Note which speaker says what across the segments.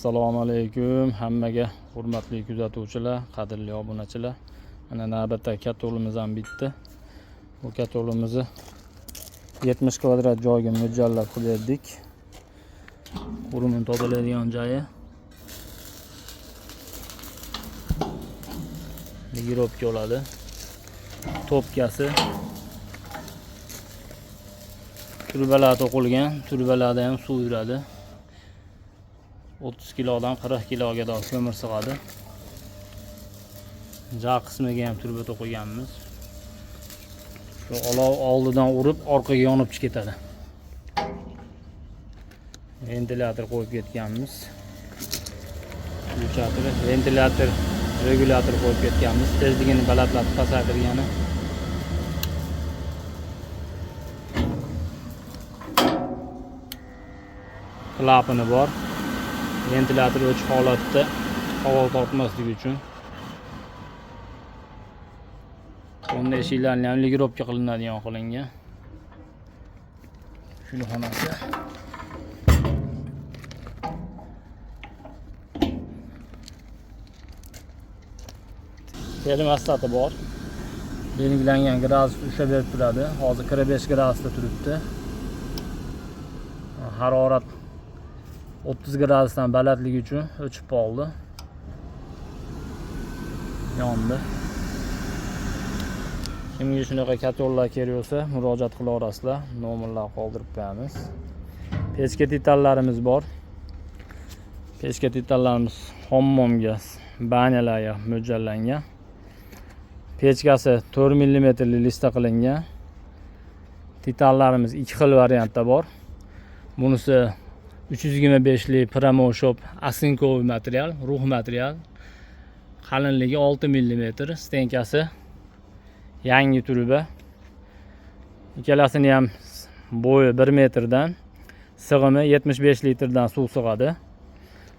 Speaker 1: Assalomu alaykum hammaga, hurmatli kuzatuvchilar, qadrli obunachilar. Mana navbatdagi katolimiz ham bitdi. Bu katolimizni 70 kvadrat joyga mo'ljallab qilib berdik. Qurumini tozalaydigan joyi. Ligirovka oladi. Topkasi. Turbalar to'qilgan, turbalarda ham suv yuradi. 30 kilodan 40 kiloga qadar ko'mir sig'adi. Ja qismiga ham turba to'qiganmiz. Shu olov oldidan urib, orqaga yonib chiqib ketadi. Ventilyator qo'yib ketganmiz. Включатель, ventilyator, regulyator qo'yib ketganmiz. Tezligini balandlatib pasaytirgani. Klapani bor. Ventilyator o'chiq holatda havo tortmasligi uchun. Bunda eshiklarni ham ligirovka qilinadigan qilingan. Shuni xonasi. Termostati bor. Belgilangan gradus ushlab berib turadi. Hozir 45 gradusda turibdi. Harorat 30 gradusdan balandligi uchun o'chib qoldi. Yondi. Kimga shunaqa katollar kerak bo'lsa, murojaat qila olasizlar. Nomerlar qoldirib qo'yamiz. Pechka titanlarimiz bor. Pechka titanlarimiz hammomga, banyalarga mo'ljallangan. Pechkasi 4 mm lista qilingan. Titanlarimiz ikki xil variantda bor. Bunisi 325 lik Promo Shop asinkovый material, ruh material. Qalinligi 6 mm, stenkasi yangi turba. Ikkalasini ham bo'yi 1 metrdan, sig'imi 75 litrdan suv sig'adi.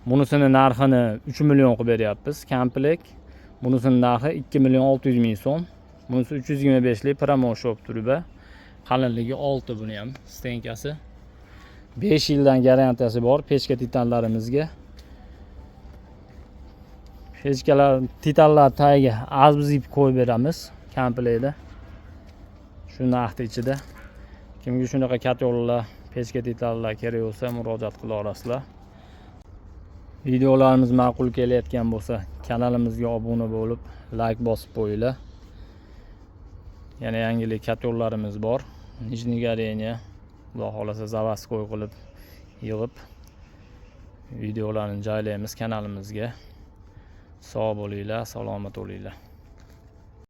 Speaker 1: Bunisini narxini 3 million qilib beryapmiz, komplekt. Bunisini narxi 2 million 600 ming so'm. Bunisi 325 lik Promo Shop turba. Qalinligi 6 buni ham stenkasi. 5 yildan garantiyasi bor pechka titanlarimizga. Pechkalar, titanlar tagiga azbizib qo'yib beramiz komplektda. Shu narxni ichida. Kimga shunaqa katyollar, pechka titanlar kerak bo'lsa, murojaat qila olasizlar. Videolarimiz ma'qul kelayotgan bo'lsa, kanalimizga obuna bo'lib, like bosib qo'yinglar. Yana yangilik katyollarimiz bor. Nижний горение, Xudo xohlasa заводской qilib yig'ib videolarni joylaymiz kanalimizga. Sog' bo'linglar, salomat bo'linglar.